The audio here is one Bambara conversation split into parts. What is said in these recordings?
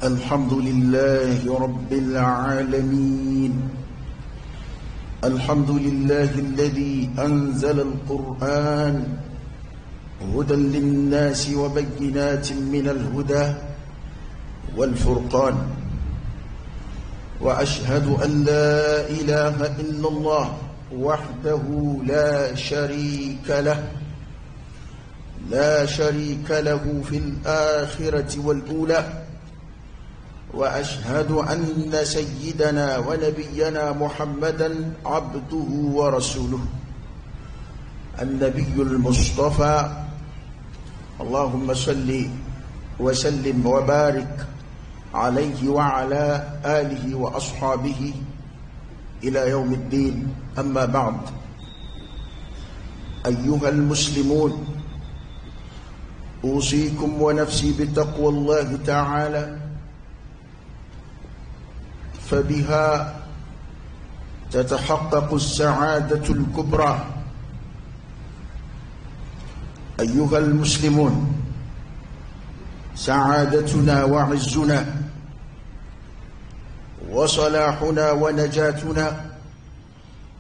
الحمد لله رب العالمين. الحمد لله الذي أنزل القرآن هدى للناس وبينات من الهدى والفرقان. وأشهد أن لا إله إلا الله وحده لا شريك له، لا شريك له في الآخرة والأولى. وأشهد أن سيدنا ونبينا محمدا عبده ورسوله النبي المصطفى. اللهم صل وسلم وبارك عليه وعلى آله وأصحابه إلى يوم الدين. أما بعد، أيها المسلمون، أوصيكم ونفسي بتقوى الله تعالى، فبها تتحقق السعادة الكبرى. أيها المسلمون، سعادتنا وعزنا وصلاحنا ونجاتنا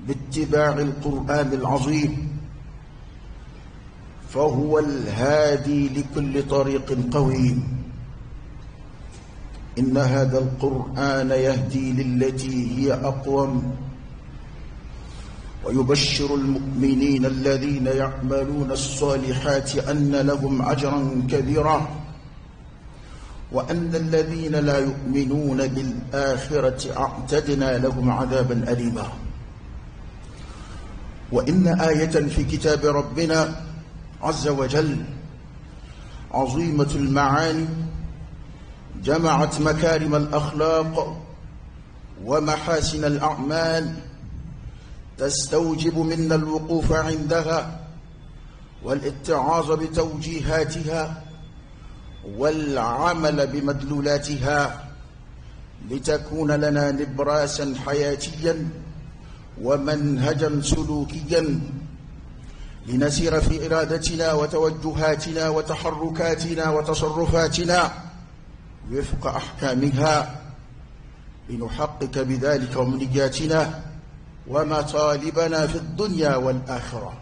باتباع القرآن العظيم، فهو الهادي لكل طريق قويم. إن هذا القرآن يهدي للتي هي أقوم، ويبشر المؤمنين الذين يعملون الصالحات أن لهم أجرا كبيرا، وأن الذين لا يؤمنون بالآخرة أعتدنا لهم عذابا أليما. وإن آية في كتاب ربنا عز وجل عظيمة المعاني جمعت مكارم الأخلاق ومحاسن الأعمال، تستوجب منا الوقوف عندها والاتعاظ بتوجيهاتها والعمل بمدلولاتها، لتكون لنا نبراسا حياتيا ومنهجا سلوكيا، لنسير في إرادتنا وتوجهاتنا وتحركاتنا وتصرفاتنا وفق أحكامها، لنحقق بذلك أمنياتنا ومطالبنا في الدنيا والآخرة.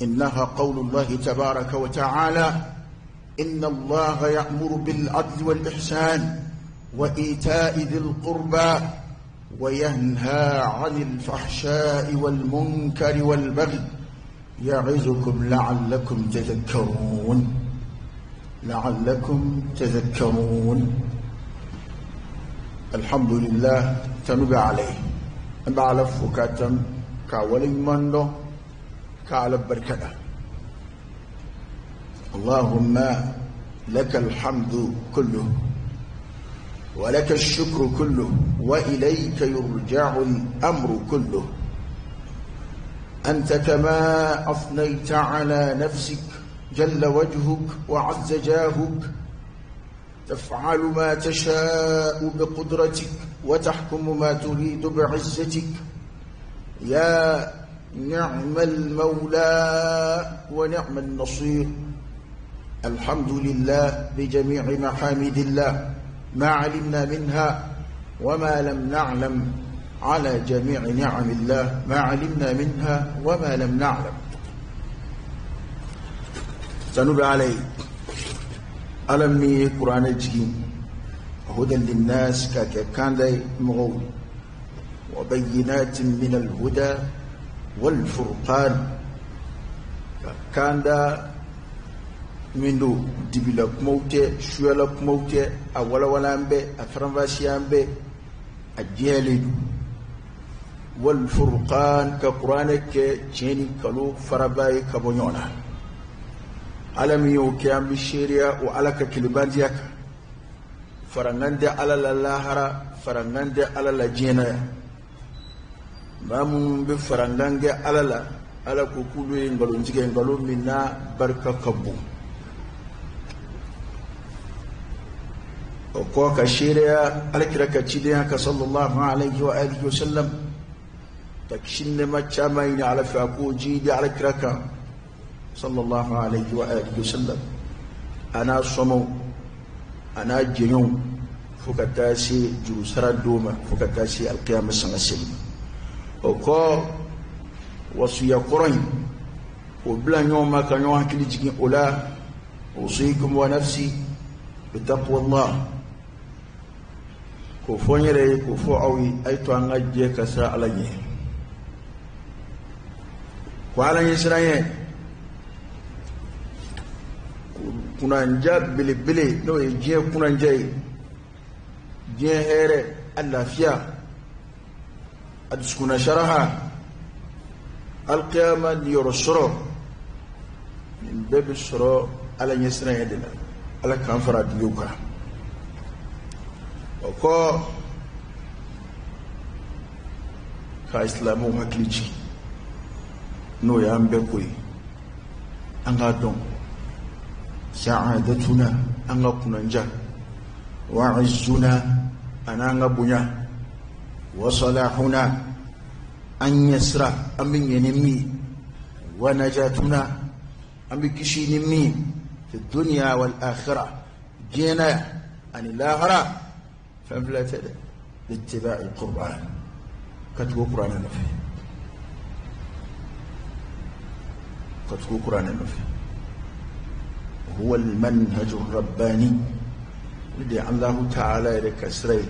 إنها قول الله تبارك وتعالى: إن الله يأمر بالعدل والإحسان وإيتاء ذي القربى وينهى عن الفحشاء والمنكر والبغي يعظكم لعلكم تذكرون. لعلكم تذكرون. الحمد لله تنبع عليه أن فكاتم كاولي مندو كعلى بركة. اللهم لك الحمد كله ولك الشكر كله وإليك يرجع الأمر كله. أنت كما أثنيت على نفسك جل وجهك وعز جاهك، تفعل ما تشاء بقدرتك وتحكم ما تريد بعزتك. يا نعم المولى ونعم النصير. الحمد لله بجميع محامد الله، ما علمنا منها وما لم نعلم، على جميع نعم الله ما علمنا منها وما لم نعلم. تنبع علي ألمي قرآن جين هدى للناس كان داي مغول وبينات من الهدى والفرقان. كان دا من دبلا كموتة شولا كموتة أولا ولا أمبي أفرنفاسي أمبي الجيل والفرقان كقرآن كجيني كلو فرباي كبنيونا. ألم يوكيام بالشريعة وعلى كلبانجيك فرنان دي على اللاهرة فرنان دي على الجينة ما من بفرنان دي على لا على كوكولو ينقلون جيك ينقلون منا بركة كبو وقوك الشريعة على كركة تشيديها صلى الله عليه وآله وسلم تكشن ما تشامين على فاكو جيدي على كركة صلى الله عليه وآله وسلم. أنا صمو أنا جنون fo ka taa se jurusara don ma, fo ka taa se alkiyama sanga seli ma. O kɔ wasuya kɔrɔ in k'o bila ɲɔgɔn ma ka ɲɔgɔn hakili jigin o la. Usikum wa nafsi bitaqwallah, k'o fɔ n yɛrɛ ye, k'o fɔ aw ye, a ye to an ka jɛ ka siran Ala ɲɛ, ko Ala ɲɛ siran ɲɛ kunnanja belebele, n'o ye diɲɛ kunnanja ye, diɲɛ hɛrɛ, a lafiya, a dusukunna saraha, alkiyama niyɔrɔ sɔrɔ, nin bɛɛ bɛ sɔrɔ Ala ɲɛ siran ɲɛ de la. Ala k'an fara diɲɛw kan. O kɔ ka silamɛw hakili jigin, n'o y'an bɛɛ ko ye, an k'a dɔn sa'adatuna, an ka kunnanja, wa izzuna, an'an ka bonya, wa salahuna, an ɲɛsira, an bɛ ɲɛ ni min, wa najatuna, an bɛ kisi ni min, fi dunya wal akhirah, diɲɛ na yan ani lahara, fɛn fila tɛ dɛ, ittiba'i qur'an, ka tugu kuranɛ nɔfɛ, ka tugu kuranɛ nɔfɛ. Huwa al-manhaju rabbani, o de ye Alahu ta'ala yɛrɛ ka sira ye,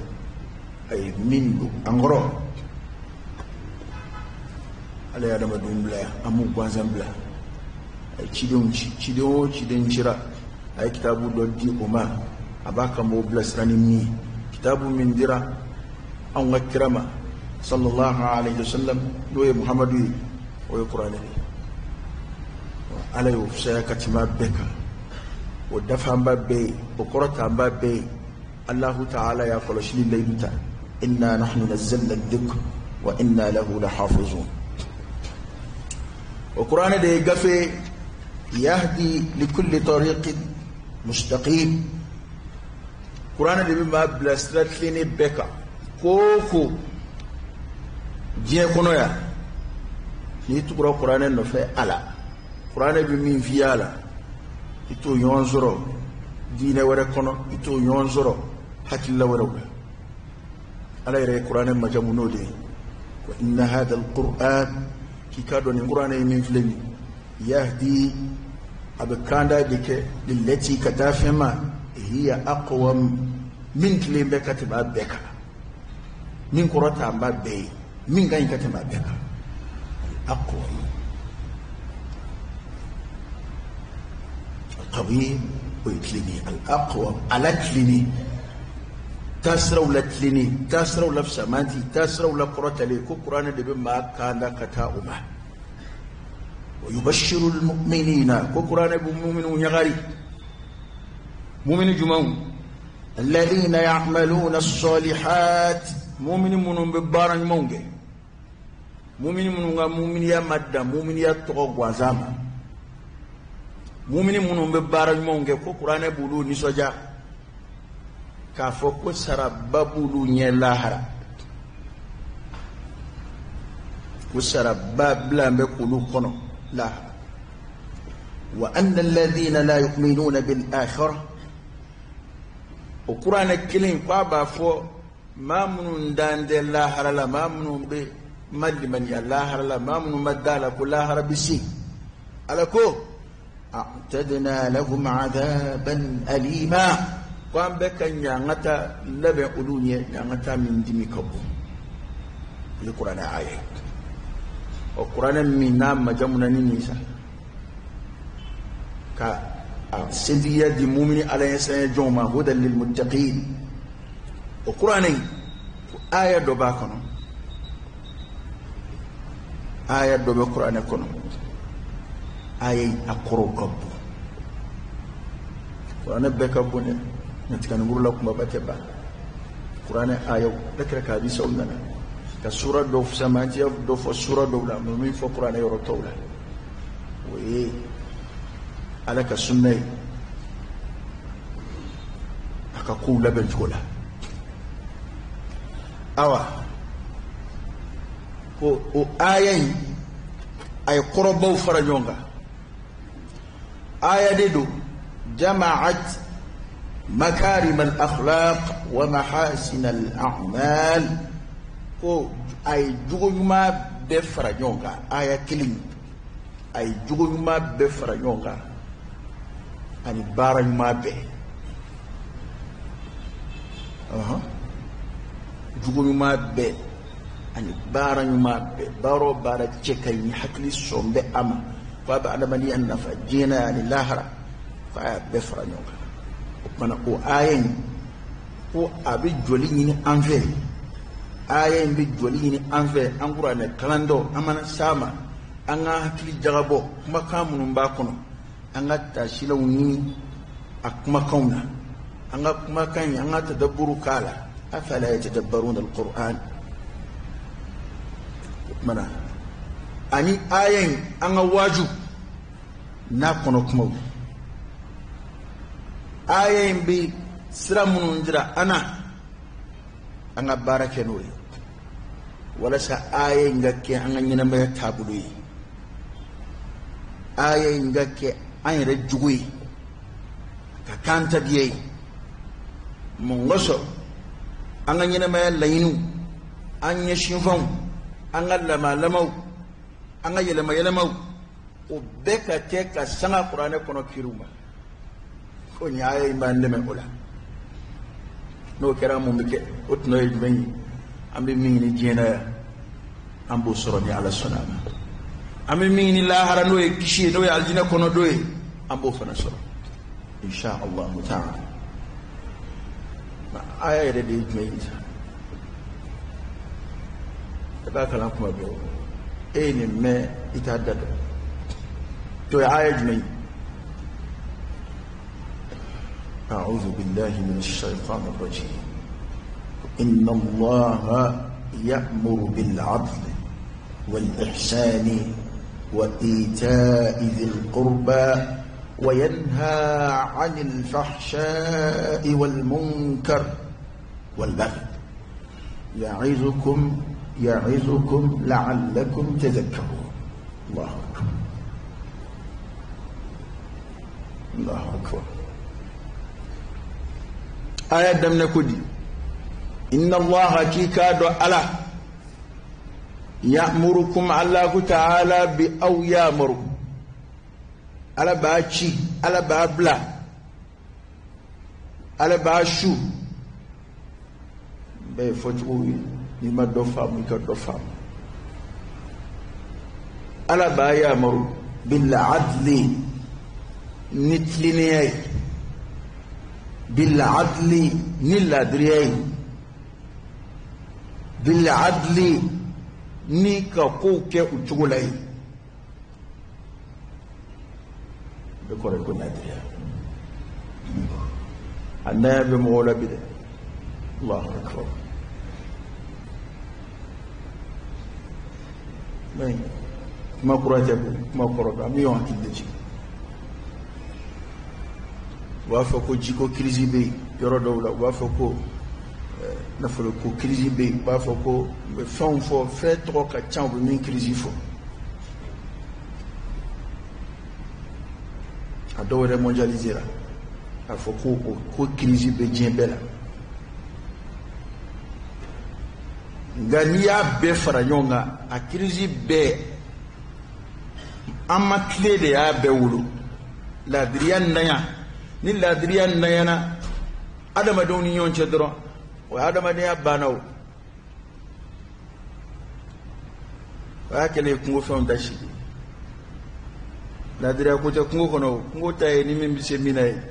a ye min don an kɔrɔ. Ala ye adamadenw bila yan, an m'u gansan bila, a ye cidenw ci, ciden o ciden cira, a ye kitabu dɔ di o ma, a b'a ka mɔgɔw bilasira ni min ye. Kitabu min dira anw ka kira ma sallallahu alayhi wa sallam, n'o ye Muhamadu ye, o ye kuranɛ de ye. Ala y'o fisaya ka tɛmɛ a bɛɛ kan, o dafanba bɛɛ ye, o kɔrɔtanba bɛɛ ye. Alahu ta'ala y'a kɔlɔsili layidu ta, inna nahnu nazzalna dhikr wa inna lahu lahafizun. O kuranɛ de ye gafe yahdi likulli tariqin mustaqim, kuranɛ de bɛ maa bila sira tilennen bɛɛ kan. Ko o ko diɲɛ kɔnɔ yan, n'i tugura kuranɛ nɔfɛ a la, kuranɛ bɛ min f'i ye a la, i t'o ɲɔgɔn sɔrɔ diinɛ wɛrɛ kɔnɔ, i t'o ɲɔgɔn sɔrɔ hakilila wɛrɛw la. Ala yɛrɛ ye kuranɛ majamu n'o de ye, wa inna hadha alquran, k'i k'a dɔn nin kuranɛ ye min filɛ nin yahdi, a bɛ kanda de kɛ lillati, ka taa fɛn ma, hiya aqwam, min tilen bɛ ka tɛmɛ a bɛɛ kan, min kɔrɔta b'a bɛɛ ye, min ka ɲi ka tɛmɛ a bɛɛ kan. Aqwam alqawim, o ye tilenni ye, al-aqwam, ala tilenni, taasiraw la tilenni, taasiraw la fisamanti, taasiraw la kɔrɔtalen, ko kuranɛ de bɛ maa kanda ka taa o ma. Wa yubashiru almu'minina, ko kuranɛ bɛ mu'miniw ɲagari, mumini jumɛnw, alladhina ya'maluna as-salihat, mumini minnu bɛ baara ɲumanw kɛ, mumini minnu ka muminiya ma dan muminiya tɔgɔ gansan ma, mumini minnu bɛ baara ɲumanw kɛ, ko kuranɛ b'olu nisɔndiya k'a fɔ ko saraba b'olu ɲɛ lahara, ko saraba bilan bɛ k'olu kɔnɔ lahara. Wa anna alladhina la yu'minuna bil akhirah, o kuranɛ kelen k'a b'a fɔ maa minnu dan tɛ lahara la, maa minnu bɛ ma limaniya lahara la, maa minnu ma da la ko lahara bɛ se, Ala ko a'tadna lahum adhaban alima, ko an bɛ ka ɲangata labɛn olu ɲɛ, ɲangata min dimi ka bon. O ye kuranɛ aya ye. O kuranɛ min n'a majamuna ni nin sa, ka a sentigiya di mumini Ala ɲɛsiranɲɛ jɔnw ma, hudan lil muttaqin. O kuranɛ in, aya dɔ b'a kɔnɔ, aya dɔ bɛ kuranɛ kɔnɔ, aya in a kɔrɔw ka bon. Kuranɛ bɛɛ ka bon dɛ, nka tiganikuru la kumaba tɛ ban. Kuranɛ ayaw, ne kɛra ka hadisaw nana ka sura dɔw fisamantiya dɔ fɔ sura dɔw la, mɛ min fɔ kuranɛ yɔrɔ tɔw la, o ye Ala ka sunna ye, a ka kow labɛn cogo la. Awa, ko o aya in a ye kɔrɔbaw fara ɲɔgɔn kan. Aya de don jama'at makarim al-akhlaq wa mahasin al-a'mal. Ko a ye jogo ɲuman bɛɛ fara ɲɔgɔn kan, aya kelen a ye jogo ɲuman bɛɛ fara ɲɔgɔn kan ani baara ɲuman bɛɛ. Jogo ɲuman bɛɛ ani baara ɲuman bɛɛ, baara o baara cɛ ka ɲi, hakili sɔn bɛ a ma, k'a bɛ adamadenya nafa diɲɛ na ani lahara, k'a y'a bɛɛ fara ɲɔgɔn kan. O kumana o aya in ko a bɛ jɔli ɲini an fɛ, aya in bɛ jɔli ɲini an fɛ, an kuranɛ kalan dɔ an mana s'a ma, an ka hakili jagabɔ kumakan minnu b'a kɔnɔ, an ka tasilaw ɲini a kumakanw na, an ka kumakan in an ka tadabburu k'a la. Afala yatadabbaruna alquran. O kumana ani aya in an ka waaju n'a kɔnɔ kumaw, aya in bɛ sira minnu jira an na, an ka baara kɛ n'o ye walasa aya in ka kɛ an ka ɲɛnamaya taabolo ye, aya in ka kɛ an yɛrɛ jogo ye, ka k'an tabiya ye. Mun kosɔn an ka ɲɛnamaya laɲiniw, an ɲɛsinfɛnw, an ka lamalamaw, an ka yɛlɛmayɛlɛmaw, o bɛɛ ka kɛ ka sanga kuranɛ kɔnɔ kiriw ma. Ko nin aya in b'an dɛmɛ o la. N'o kɛra mun bɛ kɛ? O tɔnɔ ye jumɛn ye? An bɛ min ɲini diɲɛ na yan, an b'o sɔrɔ ni Ala sɔnna a ma. An bɛ min ɲini lahara, n'o ye kisi ye, n'o ye alijinɛ kɔnɔ don ye, an b'o fana sɔrɔ insha Allahu ta'ala. Aya yɛrɛ de ye jumɛn ye sa? E b'a kalan kuma bɛɛ, e ye nin mɛn i t'a da dɔn. To ye aya jumɛn ye? أعوذ بالله من الشيطان الرجيم. إن الله يأمر بالعدل والإحسان وإيتاء ذي القربى وينهى عن الفحشاء والمنكر والبغي يعظكم لعلكم تذكرون. الله أكبر، الله أكبر. Aya daminɛ ko di? Inna allaha k'i k'a dɔn Ala, ya'murukum Allahu ta'ala bi aw ya'muru, Ala b'a ci, Ala b'a bila, Ala b'a su. Bɛɛ ye fɔcogo ye, n'i ma dɔ faamu i ka dɔ faamu. Ala b'a ya'muru bil adli, ni tilennenya ye, bil adli, ni laadiriya ye, bil adli, ni ka kow kɛ u cogo la ye. Bɛɛ kɔrɔ ye ko laadiriya. A naya bɛ mɔgɔw la bi dɛ. Allahu akbar. Mais kuma kura tɛ koyi, kuma kɔrɔ don, an bɛ ɲɔgɔn hakili de jigin. U b'a fɔ ko jiko kirisi bɛ yen yɔrɔ dɔw la, u b'a fɔ ko nafoloko kirisi bɛ yen, u b'a fɔ ko u bɛ fɛnw fɔ, fɛn tɔgɔ ka ca, u bɛ min kirisi fɔ. A dɔw yɛrɛ mondialisé la, k'a fɔ ko o ko kirisi bɛ diɲɛ bɛɛ la. Nka n'i y'a bɛɛ fara ɲɔgɔn kan, a kirisi bɛɛ an ma tile de y'a bɛɛ wolo. Laadiriya ntanya, ni laadiriya ntanyana adamadenw ni ɲɔgɔn cɛ dɔrɔn, o ye adamadenya banna. O y'a kɛlen ye kungo fɛnw da si. Laadiriya ko tɛ kungo kɔnɔ, o kungo ta ye ni min bɛ se min na ye,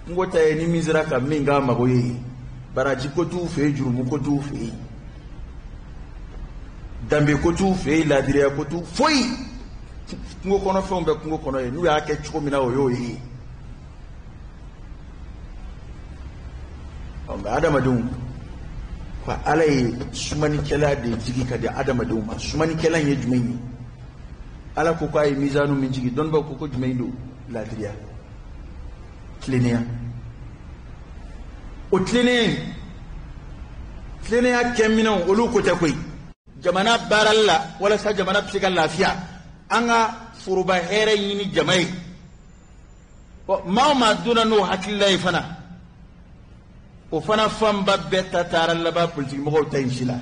kungo ta ye ni min sera ka min k'a mago ye. Baraji ko t'u fɛ yen, jurumu ko t'u fɛ yen, danbe ko t'u fɛ yen, laadiriya ko t'u foyi. Kungo kɔnɔ fɛnw bɛ kungo kɔnɔ yen, n'u y'a kɛ cogo min na o y'o ye. Nka adamadenw ko Ala ye sumanikɛla de jigi ka di adamadenw ma. Sumanikɛla in ye jumɛn ye? Ala ko k'a ye mizanu min jigi, dɔnnibaw ko ko jumɛn don? Laadiriya, tilennenya. O tilennenya in, tilennenya kɛminɛnw olu ko tɛ koyi. Jamana baarali la, walasa jamana bɛ se ka lafiya, an ka foroba hɛrɛ ɲini jama ye. Ɔ, maa o maa donna n'o hakilila ye fana, O fana fanba bɛɛ ta taara laban politikimɔgɔw ta in si la,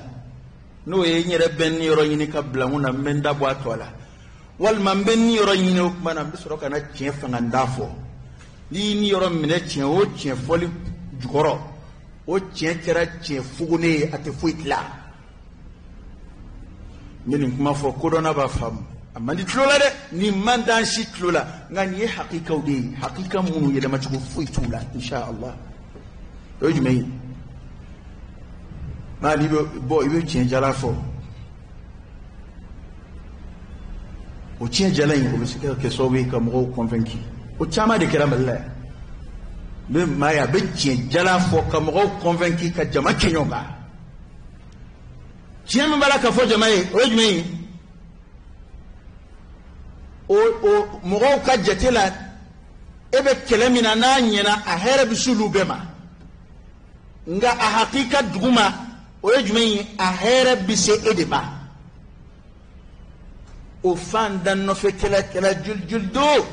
n'o ye n yɛrɛ bɛ n niyɔrɔ ɲini ka bila n kun na, n bɛ n da bɔ a tɔ la, walima n bɛ n niyɔrɔ ɲini, o tuma na n bɛ sɔrɔ ka na tiɲɛ fanga n da fɔ. N'i y'i niyɔrɔ minɛ tiɲɛ o tiɲɛ fɔli jukɔrɔ, o tiɲɛ kɛra tiɲɛ fugunen ye, a tɛ foyi tila. N bɛ nin kuma fɔ, kodɔnna b'a faamu, a man di tulo la dɛ, nin man d'an si tulo la, nka nin ye hakikaw de ye, hakika minnu yɛlɛmacogo foyi t'u la, insha Allah. O ye jumɛn ye? Maa n'i bɛ bɔ, i bɛ tiɲɛ jala fɔ. O tiɲɛ jala in, o bɛ se ka kɛ sababu ye ka mɔgɔw convaincu. O caman de kɛra Mali la yan. N bɛ maa ye, a bɛ tiɲɛ jala fɔ ka mɔgɔw convaincu, ka jama kɛ ɲɔgɔn kan. Tiɲɛ min b'a la ka fɔ jama ye, o ye jumɛn ye? O mɔgɔw ka jate la, e bɛ kɛlɛ min na, n'a ɲɛna, a hɛrɛ bɛ s'olu bɛɛ ma. Nka a hakika duguma, o ye jumɛn ye? A hɛrɛ bɛ se e de ma. O fantan nɔfɛ kɛlɛ kɛlɛ joli joli don,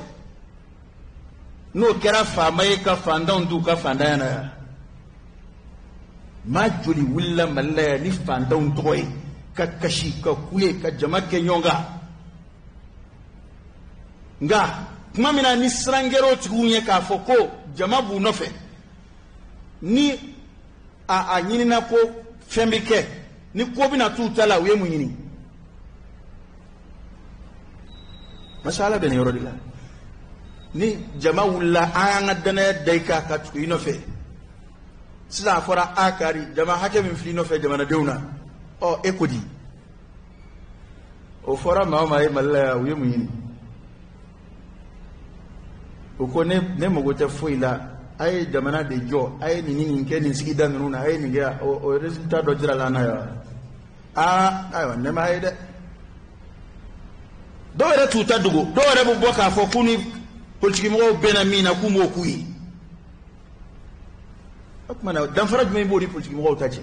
n'o kɛra faama ye ka fantanw t'u ka fantanya na yan. Maa joli wulila Mali la yan ni fantanw tɔgɔ ye, ka kasi, ka kule, ka jama kɛ ɲɔgɔn kan? Nka tuma min na ni siran kɛra o tigiw ɲɛ k'a fɔ ko jama b'u nɔfɛ, ni a ɲinina ko fɛn bɛ kɛ, ni ko bɛna t'u ta la, u ye mun ɲini? Masala bɛ nin yɔrɔ de la. Ni jama wulila, an y'an ka danaya da i kan ka tugu i nɔfɛ. Sisan a fɔra a kari jama hakɛ min filɛ i nɔfɛ jamanadenw na, ɔ e ko di? O fɔra maa o maa ye Mali la yan, u ye mun ɲini? U ko ne mago tɛ foyi la, a ye jamana de jɔ, a ye nin ni nin kɛ nin sigida ninnu na, a ye nin kɛ, o résultat dɔ jirala an na yan. Aa ayiwa, ne m'a ye dɛ. Dɔw yɛrɛ t'u ta dogo, dɔw yɛrɛ bɛ bɔ k'a fɔ k'u ni politikimɔgɔw bɛnna min na, k'u m'o k'u ye. O tuma na, danfara jumɛn b'o ni politikimɔgɔw ta cɛ?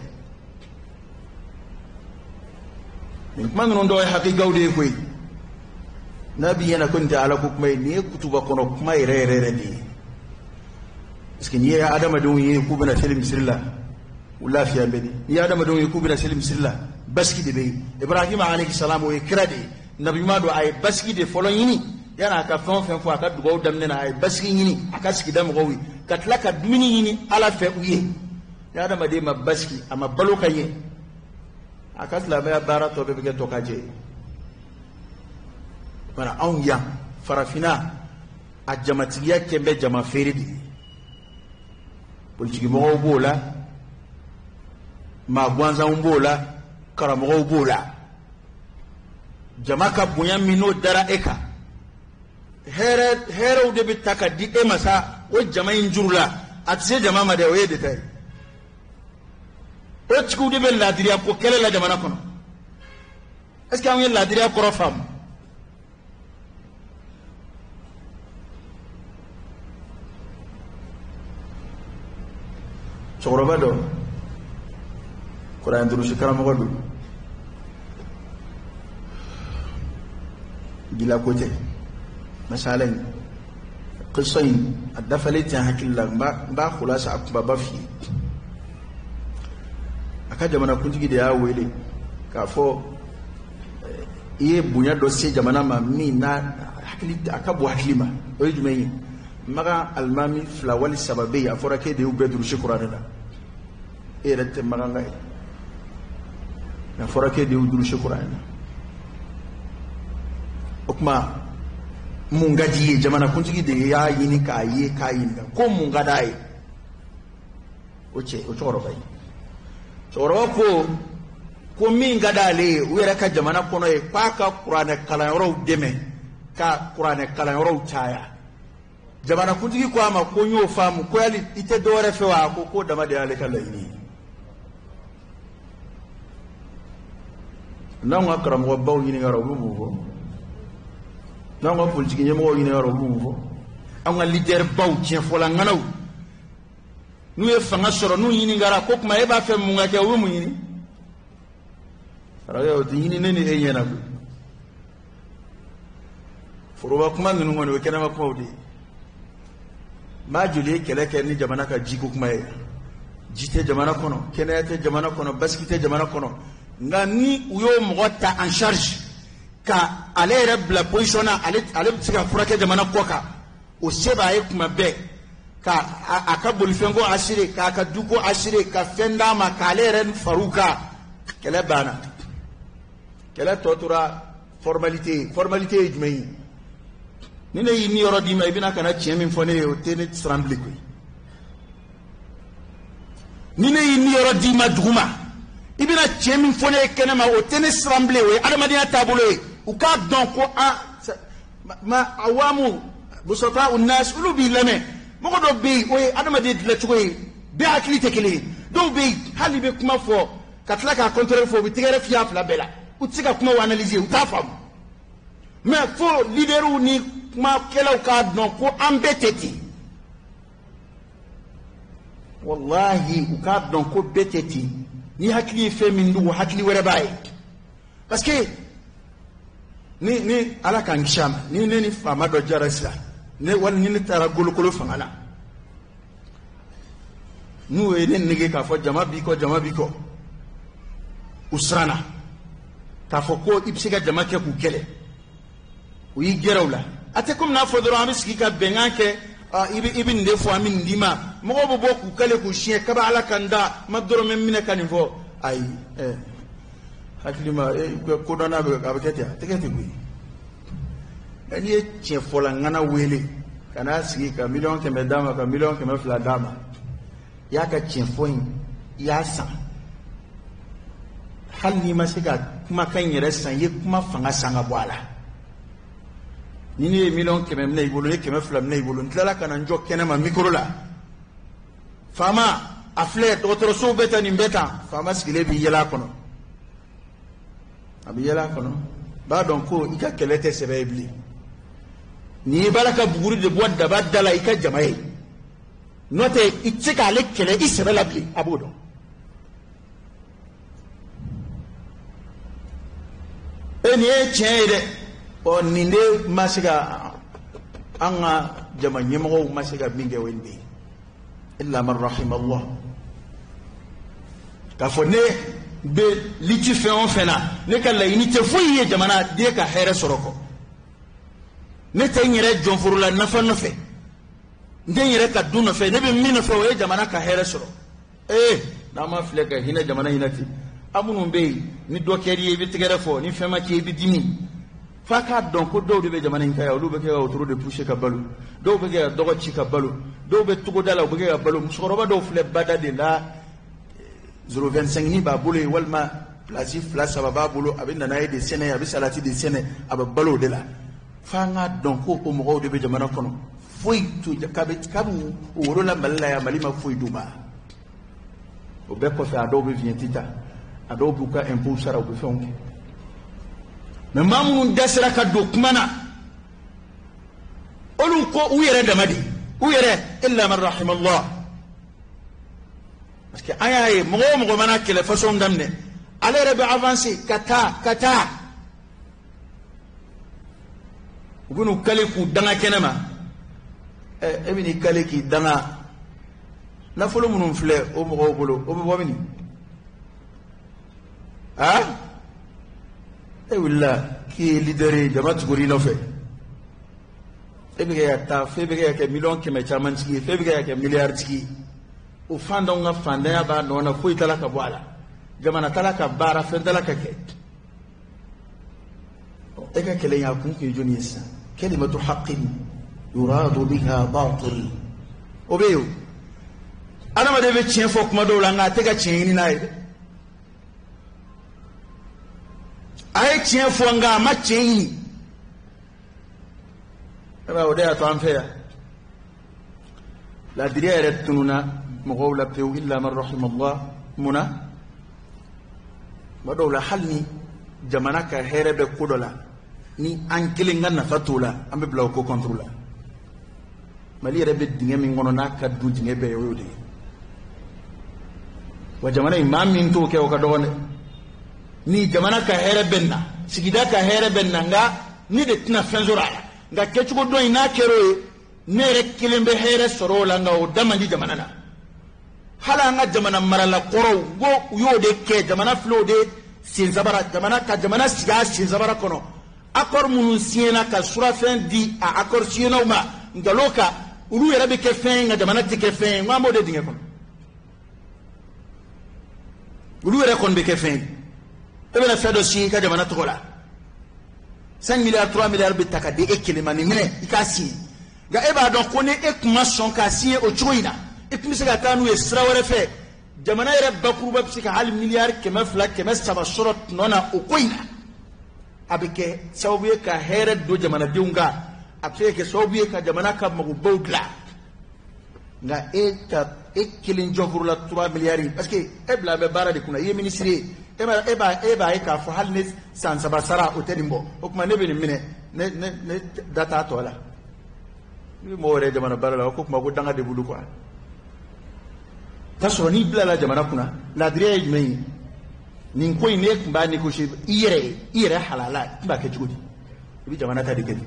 Nin kuma ninnu dɔw ye hakikaw de ye koyi. N'a b'i ɲɛna ko nin tɛ Ala ko kuma ye, nin ye kutuba kɔnɔ kuma yɛrɛ yɛrɛ yɛrɛ de ye. Parce que n'i ye adamadenw ye k'u bɛna seli misiri la, u lafiya bɛ di. N'i ye adamadenw ye k'u bɛna seli misiri la, basigi de bɛ yen. Ibrahima alayhi salam, o ye kira de ye, nabi ɲuman don. A ye basigi de fɔlɔ ɲini yanni a ka fɛn o fɛn fɔ. A ka dugawu daminɛ na, a ye basigi ɲini a ka sigida mɔgɔw ye, ka tila ka dumuni ɲini Ala fɛ u ye. Ni adamaden ma basigi, a ma balo ka ɲɛ, a ka silamɛya baara tɔ bɛɛ bɛ kɛ tɔ ka jɛ ye. Bana anw yan farafinna, a jamatigiya kɛ bɛ jama feere de ye. Politikimɔgɔw b'o la, maa gansanw b'o la, karamɔgɔw b'o la. Jama ka bonya min n'o dara e kan, hɛrɛ hɛrɛw de bɛ ta ka di e ma sa o jama in juru la. A tɛ se jama ma dɛ, o ye de ta ye. O tigiw de bɛ laadiriya ko kɛlɛ la jamana kɔnɔ. Est ce que anw ye laadiriya kɔrɔ faamu? Cɛkɔrɔba dɔ, kuranɛ durusi karamɔgɔ don, gila ko tɛ. Masala in, kisa in, a dafalen tɛ n hakili la. N b'a kulasa, a kunbaba f'i ye. A ka jamanakuntigi de y'a wele k'a fɔ i ye bonya dɔ se jamana ma min n'a hakili a ka bon hakili ma. O ye jumɛn ye? Makan alimami fila wali saba bɛ yen, a fɔra k'e de y'u bɛɛ durusi kuranɛ la. E yɛrɛ tɛ makanka ye, a fɔra k'e de y'u durusi kuranɛ na. O tuma, mun ka di i ye? Jamanakuntigi de y'a ɲini k'a ye, k'a ɲininka ko mun ka d'a ye. O cɛ, o cɛkɔrɔba ye, cɛkɔrɔba ko min ka d'ale ye u yɛrɛ ka jamana kɔnɔ ye, k'a ka kuranɛ kalanyɔrɔw dɛmɛ, ka kuranɛ kalanyɔrɔw caya. Jamanakuntigi ko a ma ko n y'o faamu, ko yali i tɛ dɔwɛrɛ fɛ wa? A ko k'o dama de y'ale ka laɲini ye. N'anw ka karamɔgɔbaw ɲininkara, u bɛ mun fɔ? N'anw ka politiki ɲɛmɔgɔw ɲininkara, u bɛ mun fɔ? Anw ka leader baw, tiɲɛfɔla ŋanaw, n'u ye fanga sɔrɔ, n'u ɲininkara ko kuma e b'a fɛ mun ka kɛ, u bɛ mun ɲini? O tɛ ɲini ne ni e ɲɛna koyi. Foroba kuma ninnu kɔni, o ye kɛnɛma kumaw de ye. Maa joli ye kɛlɛ kɛ ni jamana ka jiko kuma ye? Ji tɛ jamana kɔnɔ, kɛnɛya tɛ jamana kɔnɔ, basigi tɛ jamana kɔnɔ. Nka ni u y'o mɔgɔ ta en charge ka ale yɛrɛ bila position na, ale bɛ se ka furakɛ jamana kɔ kan, o se b'a ye kuma bɛɛ ka a ka bolifɛnko assurer, k'a ka duko assurer, ka fɛn d'a ma, k'ale yɛrɛ far'u kan, kɛlɛ banna. Kɛlɛ tɔ tora formalité ye. Formalité ye jumɛn ye? Ni ne y'i niyɔrɔ d'i ma, i bɛna ka na tiɲɛ min fɔ ne ye, o tɛ ne siran bilen koyi. Ni ne y'i niyɔrɔ d'i ma duguma, i bɛna tiɲɛ min fɔ ne ye kɛnɛ ma, o tɛ ne siran bilen. O ye adamadenya taabolo ye. U k'a dɔn ko an ma awamu busata unas, olu b'i lamɛn. Mɔgɔ dɔ bɛ yen, o ye adamaden dilancogo ye, bɛɛ hakili tɛ kelen ye. Dɔw bɛ yen, hali i bɛ kuma fɔ ka tila k'a contraire fɔ, u bɛ tɛgɛrɛ fiyɛ a fila bɛɛ la. U tɛ se ka kuma analyser, u t'a faamu. Mais fo leaderw ni kumakɛlaw k'a dɔn ko an bɛɛ tɛ ten. Wallahi, u k'a dɔn ko bɛɛ tɛ ten. Ni hakili ye fɛn min dogo, hakili wɛrɛ b'a ye. Parce que ni Ala k'an kisi a ma, ni ne ni faama dɔ jara sisan, ne wali ni ne taara golokolo fanga la, n'u ye ne nege k'a fɔ jama b'i kɔ, jama b'i kɔ, u siranna k'a fɔ ko i bɛ se ka jama kɛ k'u kɛlɛ, u y'i gɛrɛ u la. A tɛ komi n'a fɔ dɔrɔn an bɛ sigi ka bɛnkan kɛ, i bɛ nin de fɔ, an bɛ nin d'i ma. Mɔgɔw bɛ bɔ k'u kale k'u siɲɛ kaba Ala ka n da ma dɔrɔmɛ minɛ ka nin fɔ. Ayi, hakili ma kodɔnna bɛ a bɛ kɛ ten, a tɛ kɛ ten koyi. N'i ye tiɲɛfɔla ŋana wele ka n'a sigi ka 100 000 d'a ma, ka 200 000 d'a ma, i y'a ka tiɲɛfɔ in, i y'a san. Hali n'i ma se ka kumakan in yɛrɛ san, i ye kuma fanga san ka bɔ a la. Ni ne ye 100 000 minɛ i bolo, ne ye 200 minɛ i bolo, n tilala ka na n jɔ kɛnɛ ma mikoro la, faama a filɛ, dɔgɔtɔrɔsow bɛ tan, nin bɛ tan, faama sigilen b'i yɛlɛ a kɔnɔ, a bɛ yɛlɛ a kɔnɔ, b'a dɔn ko i ka kɛlɛ tɛ sɛbɛ ye bilen. N'i b'a la ka buguri de bɔ daba da la i ka jama ye, n'o tɛ i tɛ se k'ale kɛlɛ i sɛbɛ la bilen, a b'o dɔn. E nin ye tiɲɛ ye dɛ. Ɔ nin de ma se ka an ka jama ɲɛmɔgɔw ma se ka min kɛ, o ye nin de ye. Illa man rahimallah. K'a fɔ ne bɛ liti fɛn o fɛn na, ne ka laɲini tɛ foyi ye jamana den ka hɛrɛ sɔrɔ kɔ. Ne tɛ n yɛrɛ jɔnforola nafa nɔfɛ, n tɛ n yɛrɛ ka du nɔfɛ, ne bɛ min nɔfɛ o ye jamana ka hɛrɛ sɔrɔ. N'an ma filɛ ka hinɛ jamana in na ten, aw minnu bɛ yen ni dɔ kɛr'i ye i bɛ tɛgɛrɛ fɔ, ni fɛn ma k'i ye i bɛ dimi. F'a k'a dɔn ko dɔw de bɛ jamana in kan yan, olu bɛ kɛ ka wotoro de pousser ka balo, dɔw bɛ kɛ ka dɔgɔ ci ka balo, dɔw bɛ togoda la u bɛ kɛ ka balo. Musokɔrɔba dɔw filɛ bada de la, 0,25 ni b'a bolo yen, walima place 2 3 b'a bolo, a bɛ nanaye de sɛnɛ, a bɛ salati de sɛnɛ, a bɛ balo o de la. F'an k'a dɔn ko o mɔgɔw de bɛ jamana kɔnɔ. Foyi t'u kabi u wolola Mali la yan, Mali ma foyi d'u ma. O bɛɛ kɔfɛ, a dɔw bɛ vignette ta, a dɔw b'u ka impôt sara, u bɛ fɛnw kɛ. Mais maa minnu dɛsɛra ka don kuma na, olu ko u yɛrɛ dama de, u yɛrɛ, illa man rahimallah. Parce que an y'a ye, mɔgɔ o mɔgɔ mana kɛlɛ façon daminɛ, ale yɛrɛ bɛ avancer ka taa ka taa, u bɛ n'u kale k'u danga kɛnɛ ma. E bɛ n'i kale k'i danga, nafolo minnu filɛ o mɔgɔw bolo, o bɛ bɔ min? E wulila k'i ye leader ye, jama tugur'i nɔfɛ, e bɛ kɛ ka taa f'e bɛ kɛ ka kɛ 100 000 caman tigi ye, f'e bɛ kɛ ka kɛ miliyari tigi ye. O fantanw ka fantanya b'a nɔ na, foyi t'a la ka bɔ a la, jamana t'a la ka baara, fɛn t'a la ka kɛ. E ka kɛlɛ in a kun ye jɔnni ye sisan? Kalimatu haqqin yuradu biha batil. O bɛ yen o. Adamaden bɛ tiɲɛ fɔ kuma dɔw la, nka a tɛ ka tiɲɛ ɲini n'a ye dɛ. A ye tiɲɛ fɔ nka a ma tiɲɛ ɲini. O de y'a to an fɛ yan, laadiriya yɛrɛ tununna mɔgɔw la pewu, illa man rahimallah. Mun na? Tuma dɔw la, hali ni jamana ka hɛrɛ bɛ ko dɔ la, ni an kelen ka nafa t'o la, an bɛ bila o ko contre la. Mali yɛrɛ bɛ dingɛ min kɔnɔ, n'a ka dun dingɛ bɛɛ ye, o y'o de ye. Wa jamana in, maa min t'o kɛ, o ka dɔgɔn dɛ. Ni jamana ka hɛrɛ bɛ na, sigida ka hɛrɛ bɛ na, nka ne de tɛna fɛn sɔrɔ a la. Nka kɛcogo dɔ in n'a kɛra o ye, ne yɛrɛ kelen bɛ hɛrɛ sɔrɔ o la, nka o da man di jamana na. Hali an ka jamana marala kɔrɔw ko u y'o de kɛ, jamana filɛ o de sensabara, jamana ka jamana sigi a sensabara kɔnɔ. Accord minnu signena ka surafɛn di a accord signenaw ma nkalon kan, olu yɛrɛ bɛ kɛ fɛn ye nka jamana tɛ kɛ fɛn ye. N ko an b'o de dingɛ kɔnɔ, olu yɛrɛ kɔni bɛ kɛ fɛn ye. E bɛna fɛn dɔ signer i ka jamana tɔgɔ la, 5 milliards 3 milliards bɛ ta ka di e kelen ma, nin minɛ i k'a signer. Nka e b'a dɔn ko ni e tun ma sɔn k'a signer o cogo in na, e tun bɛ se ka taa n'u ye sira wɛrɛ fɛ. Jamana yɛrɛ bakuruba bɛ se ka hali miliyari 200 300 sɔrɔ tɔnɔ na o ko in na. A bɛ kɛ sababu ye ka hɛrɛ don jamanadenw kan, a bɛ se ka kɛ sababu ye ka jamana ka magobaw dilan. Nka e ka e kelen jɔfuru la 3 miliyari, parce que e bila bɛ baara de kunna, i ye minisiri ye, e b'a ye k'a fɔ hali ne san 3 sara o tɛ nin bɔ, o tuma ne bɛ nin minɛ, ne da t'a tɔ la. I bɛ mɔgɔ yɛrɛ jamana baara la, o ko kuma ko danga de bolo quoi. K'a sɔrɔ n'i bilala jamana kunna, laadiriya ye jumɛn ye? Nin ko in n'e tun b'a négocier i yɛrɛ ye, i yɛrɛ halala, i tun b'a kɛ cogo di? I bɛ jamana ta de kɛ di.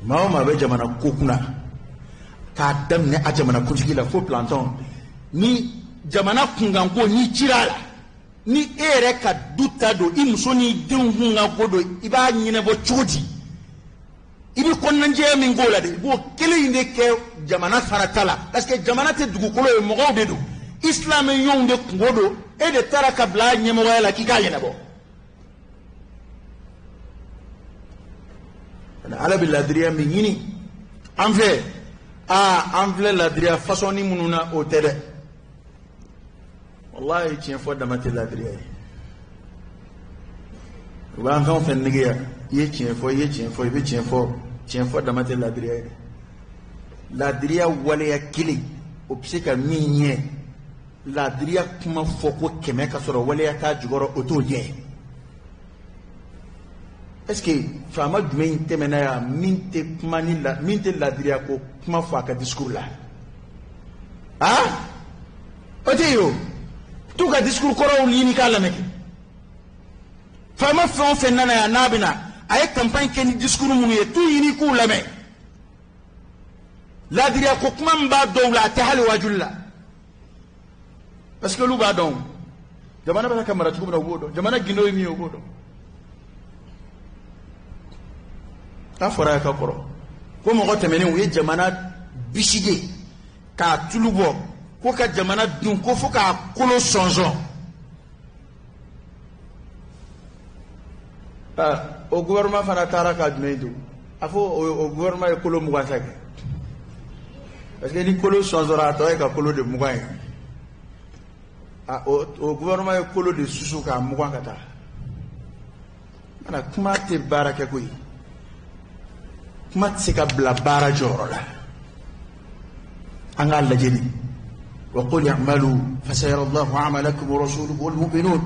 Maa o maa bɛ jamana ko kunna, k'a daminɛ a jamana kuntigi la fo planton, ni jamana kunkanko n'i cira a la, ni e yɛrɛ ka du ta don, i muso n'i denw kunkanko don, i b'a ɲɛnabɔ cogo di? I bɛ kɔnɔnajɛya min k'o la de, i b'o kelen in de kɛ jamana fana ta la, parce que jamana tɛ dugukolo ye, mɔgɔw de don, isilamɛ ɲɔgɔnw de kungo don, e de taara ka bila ɲɛmɔgɔya la k'i k'a ɲɛnabɔ. Ala bɛ ladiriya min ɲini an fɛ, aa an filɛ ladiriya fasɔnni minnu na, o tɛ dɛ. Walahi tiɲɛ fɔ dama tɛ ladiriya ye. U b'an fɛn o fɛn nege yan, i ye tiɲɛ fɔ, i ye tiɲɛ fɔ, i bɛ tiɲɛ fɔ, tiɲɛ fɔ dama tɛ ladiriya ye dɛ. Ladiriya waleya kelen o bɛ se ka min ɲɛ, ladiriya kuma fɔ ko 100 ka sɔrɔ waleya t'a jukɔrɔ, o t'o ɲɛ. Est-ce que faama jumɛn tɛmɛna yan min tɛ kuma ni la, min tɛ ladiriya ko kuma fɔ a ka discours la? Ah, o tɛ yen o. T'u ka discours kɔrɔw ɲini k'a lamɛn kɛ. Faama fɛn o fɛn nana yan n'a bɛ na, a ye campagne kɛ ni discours minnu ye, t'u ɲini k'u lamɛn. Ladiriya ko kuma min b'a dɔw la, a tɛ hali wajuli la, parce que olu b'a dɔn jamana bɛ ka mara cogo min na, u b'o dɔn, jamana gindo ye min ye, u b'o dɔn. N'a fɔra ya ka kɔrɔ ko mɔgɔ tɛmɛnen u ye jamana bisige k'a tulu bɔ, ko ka jamana dun, ko fo k'a kolo sɔnsɔn. O gouvernement fana taara ka jumɛn don? A fɔ o gouvernement ye kolo 20 ta kɛ, parce que ni kolo sɔnsɔnra, a tɔ ye ka kolo de 20 ye. O gouvernement ye kolo de susu k'a 20 ka taa. Mana kuma tɛ baara kɛ koyi, kuma tɛ se ka bila baara jɔyɔrɔ la. An k'a lajɛ ni wa qul i'malu fasayara Allahu a'malakum wa rasuluhu wal mu'minun.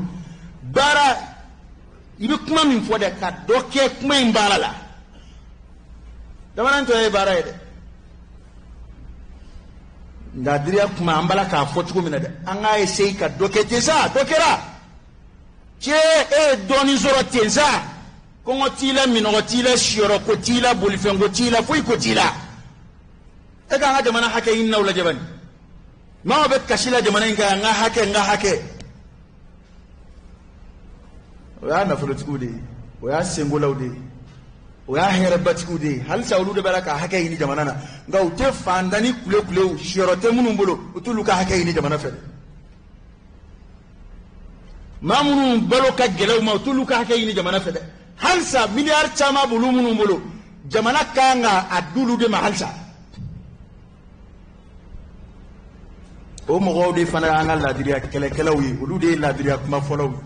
Baara, i bɛ kuma min fɔ dɛ, ka dɔ kɛ kuma in baara la. Jamana in tɔ ye baara ye dɛ. Ladiriya kuma an b'a la k'a fɔ cogo min na dɛ, an k'a essayer ka dɔ kɛ ten sa, dɔ kɛra. Cɛ, e ye dɔɔnin sɔrɔ ten sa, kɔngɔ t'i la, minɔgɔ t'i la, siyɔrɔ ko t'i la, bolifɛn ko t'i la, foyi ko t'i la. E k'an ka jamana hakɛ ɲini n'aw lajɛ bani. Maaw bɛ kasi la jamana in kan, n ka hakɛ, n ka hakɛ. O y'a nafolotigiw de ye, o y'a senkolaw de ye, o y'a hɛrɛbatigiw de ye. Halisa olu de b'a la ka hakɛ ɲini jamana na, nka u tɛ fantan ni kulekulew, siyɔrɔ tɛ minnu bolo, u t'olu ka hakɛ ɲini jamana fɛ. Maa minnu balo ka gɛlɛn u ma, u t'olu ka hakɛ ɲini jamana fɛ dɛ. Halisa miliyari caman b'olu minnu bolo, jamana kan ka a d'olu de ma halisa. O mɔgɔw de fana y'an ka laadiriya kɛlɛkɛlaw ye, olu de ye laadiriya kuma fɔlɔw ye.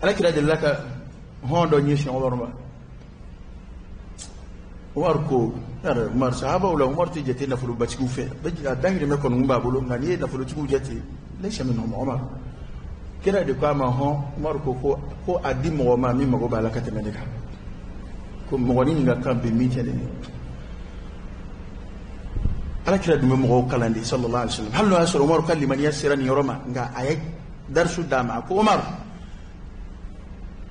Ala kira delila ka hɔn dɔ ɲɛsin Umaru ma. Umaru ko, Umaru sahabaw la, Umaru tɛ jate nafolobatigiw fɛ, a dahirimɛ kɔni b'a bolo, nka n'i ye nafolotigiw jate, laysa minhum Umaru. Kira de ko a ma hɔn, Umaru ko ko a di mɔgɔ ma min mago b'a la ka tɛmɛ ne kan, ko mɔgɔnin min ka kan bi min tɛ ne ye. Ala kira dun bɛ mɔgɔw kalan de sallallahu alaihi wasallam. Hali n'o y'a sɔrɔ Umaru ka limaniya sera nin yɔrɔ ma, nka a ye darisu d'a ma. A ko Umaru,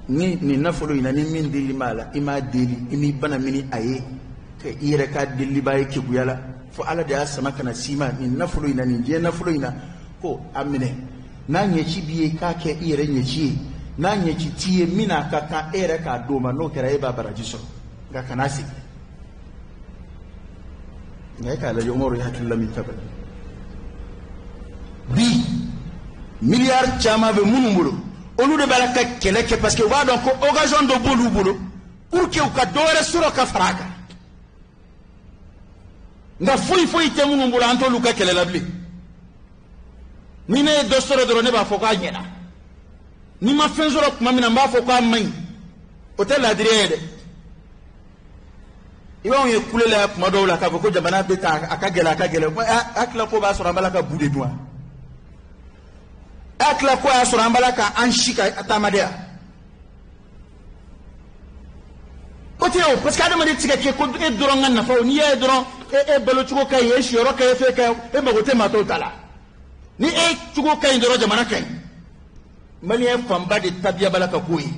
ni nin nafolo in na, ni min dil'i ma a la, i m'a deli, i m'i bana mini a ye, ka i yɛrɛ ka delibaa ye keguya la fo ala de y'a sama ka na s'i ma nin nafolo in na nin diɲɛ nafolo in na ko a minɛ n'a ɲɛci b'i ye k'a kɛ i yɛrɛ ɲɛci ye n'a ɲɛci t'i ye min n'a ka kan e yɛrɛ k'a d'o ma n'o kɛra e b'a baraji sɔrɔ nka kan'a segin nka e k'a lajɛ Umaru ye hakilila min ta bali bi miliyari caman bɛ minnu bolo olu de b'a la ka kɛlɛ kɛ parce que u b'a dɔn ko occasion dɔ b'olu bolo pour que u ka dɔ wɛrɛ sɔrɔ ka fara a kan nka foyi foyi tɛ minnu bolo an t'olu ka kɛlɛ la bilen ni ne ye dɔ sɔrɔ dɔrɔn ne b'a fɔ k'a ɲɛna ni ma fɛn sɔrɔ tuma min na n b'a fɔ k'a man ɲi o tɛ laadiriya ye dɛ i b'anw ye kule la kuma dɔw la k'a fɔ ko jamana bɛ taa a ka gɛlɛn a ka gɛlɛn a tila ko b'a sɔrɔ an b'a la ka bu de dun wa a tila ko y'a sɔrɔ an b'a la ka an si ka taama de yan o tɛ o parce que adamaden tɛ se ka kɛ ko e dɔrɔn ka nafa o n'i y'a ye dɔrɔn e balocogo ka ɲi e siyɔrɔ ka ɲi e fɛn ka ɲi e mago tɛ maa tɔw ta la ni e cogo ka ɲi dɔrɔn jamana ka ɲi maliyɛn fanba de tabiya b'a la ka k'o ye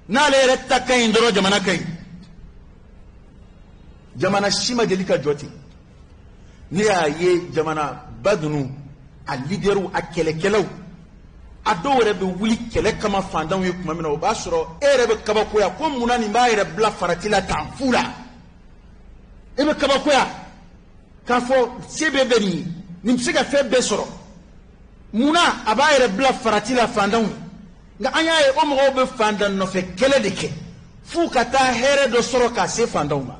n'ale yɛrɛ ta ka ɲi dɔrɔn jamana ka ɲi jamana si ma deli ka jɔ ten ne y'a ye jamanaba ninnu a lidɛriw a kɛlɛkɛlaw a dɔw yɛrɛ bɛ wuli kɛlɛ kama fantanw ye tuma min na o b'a sɔrɔ e yɛrɛ bɛ kabakoya ko munna nin b'a yɛrɛ bila farati la tan fu la e bɛ kabakoya k'a fɔ se bɛɛ bɛ nin ye nin bɛ se ka fɛn bɛɛ sɔrɔ munna a b'a yɛrɛ bila farati la fantanw ye nka an y'a ye o mɔgɔw bɛ fantan nɔfɛ kɛlɛ de kɛ f'u ka taa hɛrɛ dɔ sɔrɔ ka se fantanw ma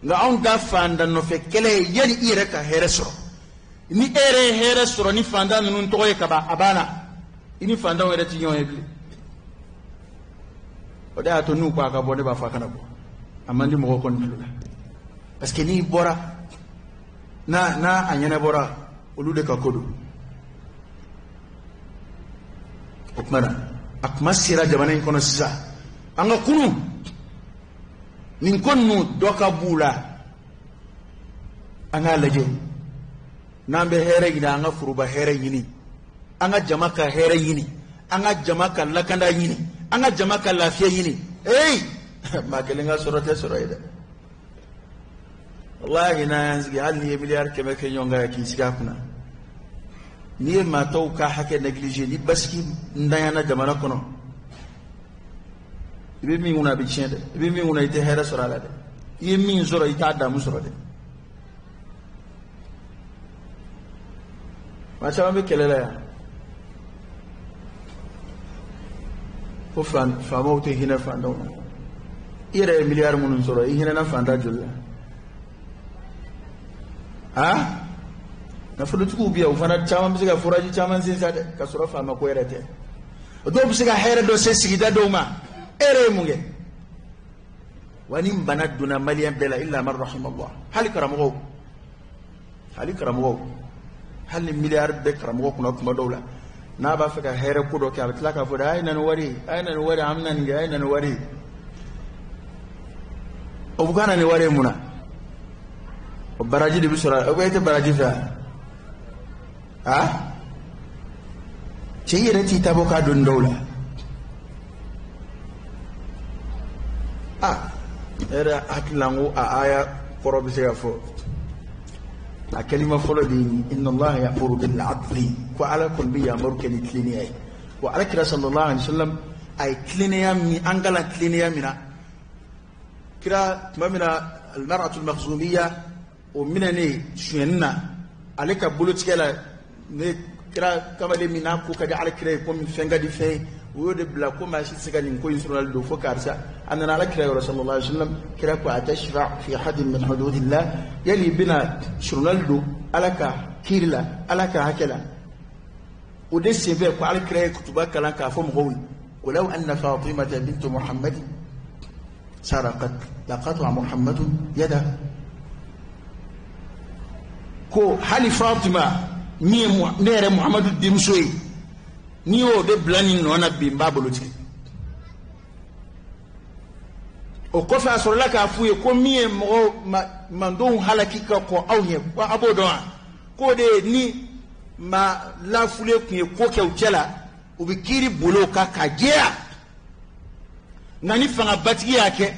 nka anw ta fantan nɔfɛ kɛlɛ ye yanni i yɛrɛ ka hɛrɛ sɔrɔ ni e yɛrɛ ye hɛrɛ sɔrɔ ni fantan ninnu tɔgɔ ye kaban a banna i ni fantanw yɛrɛ ti ɲɔgɔn ye bilen o de y'a to n'u ko a ka bɔ ne b'a fɔ a kana bɔ a man di mɔgɔw kɔni tulo la parce que n'i bɔra n'a n'a a ɲɛnabɔra olu de ka ko don o tuma na a kuma sera jamana in kɔnɔ sisan an ka kunun nin ko ninnu dɔ ka b'u la an k'a lajɛ n'an bɛ hɛrɛ ɲini an ka foroba hɛrɛ ɲini an ka jama ka hɛrɛ ɲini an ka jama ka lakanda ɲini an ka jama ka lafiya ɲini eyi maa kelen ka sɔrɔ tɛ sɔrɔ ye dɛ walahi n'an y'an sigi hali n'i ye miliyari 100 kɛ ɲɔgɔn kan k'i sigi a kunna n'i ye maa tɔw ka hakɛ négliger ni basigi ntanyana jamana kɔnɔ i bɛ min kunna a bɛ tiɲɛ dɛ i bɛ min kunna i tɛ hɛrɛ sɔrɔ a la dɛ i ye min sɔrɔ i t'a damu sɔrɔ dɛ maa caman bɛ kɛlɛ la yan ko faamaw tɛ hinɛ fantanw na i yɛrɛ ye miliyari minnu sɔrɔ i hinɛna fantan joli la aa nafolotigiw bɛ yan u fana caman bɛ se ka foraji caman sen sa dɛ ka sɔrɔ faama ko yɛrɛ tɛ dɔw bɛ se ka hɛrɛ dɔ se sigida dɔw ma e yɛrɛ ye mun kɛ wa ni bana donna maliyɛn bɛɛ la illa man rahimallah hali karamɔgɔw hali karamɔgɔw hali ni miliyari bɛ karamɔgɔ kunna kuma dɔw la n'a b'a fɛ ka hɛrɛ ko dɔ kɛ a bɛ tila k'a fɔ de a ye na ni wari ye a ye na ni wari ye an bɛna nin kɛ a ye na ni wari ye o bɛ ka na ni wari ye mun na o baraji de bɛ sɔrɔ o ko e tɛ baraji fɛ wa a cɛ i yɛrɛ t'i ta bɔ k'a don dɔw la a ne yɛrɛ hakili la n ko a aya kɔrɔ bɛ se ka fɔ a kalima fɔlɔ de ye inna allaha ya'muru bil adli ko ala kɔni bɛ yamaru kɛ ni tilennenya ye wa ala kira sallallahu alaihi wa sallam a ye tilennenya min an kalan tilennenya min na kira tuma min na almar'atul makhzumiyya o minɛnen sonyɛni na ale ka bolotigɛ la ne kira kamalen min n'a ko ka di ala kira ye komi fɛn ka di fɛn ye u y'o de bila ko maa si tɛ se ka nin ko in sɔrɔli don fo karisa a nana ala kira yɔrɔ sallallahu alaihi wa sallam kira ko atashfa fi hadin min hududillah yali i bɛna surunali don ala ka kiiri la ala ka hakɛ la o de senfɛ ko ala kira ye kutuba kalan k'a fɔ mɔgɔw ye walaw anna fatimata bintu muhammadin saraqat laqata'a muhammadun yada ko hali fatima min ye ne yɛrɛ muhammadu denmuso ye n'i y'o de bila nin nɔ na bi n b'a bolo tigɛ o kɔfɛ a sɔrɔla k'a f'u ye ko min ye mɔgɔw mandenw halaki ka kɔn aw ɲɛ ko a b'o dɔn wa k'o de ye ni maa lafulen tun ye ko kɛ u cɛ la u bɛ kiiri boli o kan ka jɛya nka ni fangabatigi y'a kɛ